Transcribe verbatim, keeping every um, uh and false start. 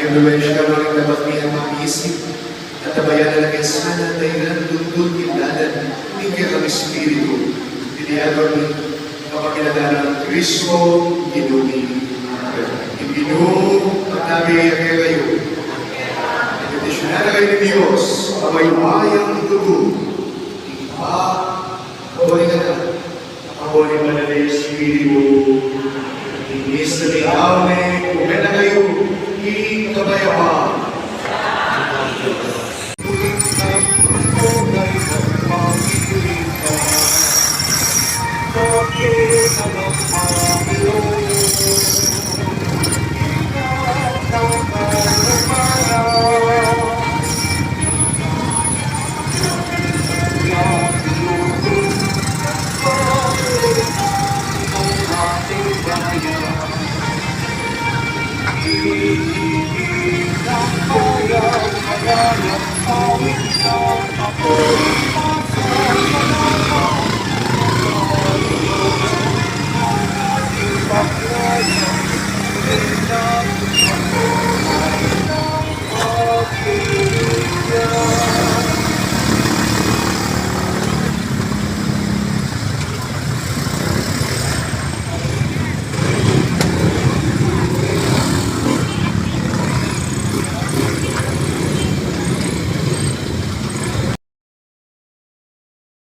Impluensya na ring labak ning mamisip, at abayan na la kaya sana, dairan, dundun, tindalan ning kekang Espiritu, iti aduan mi, kapamilatan nang Kristo Ginu mi. Ing Ginu magtabi ya kekayu. Bendisyunan na kayu ning Dios a mayupayang tutu, ing Ibpa, ing Anak, ampo ning Banal a Espiritu. Ing misa mi, ikaw ne, ume na kayu ing kapayapan.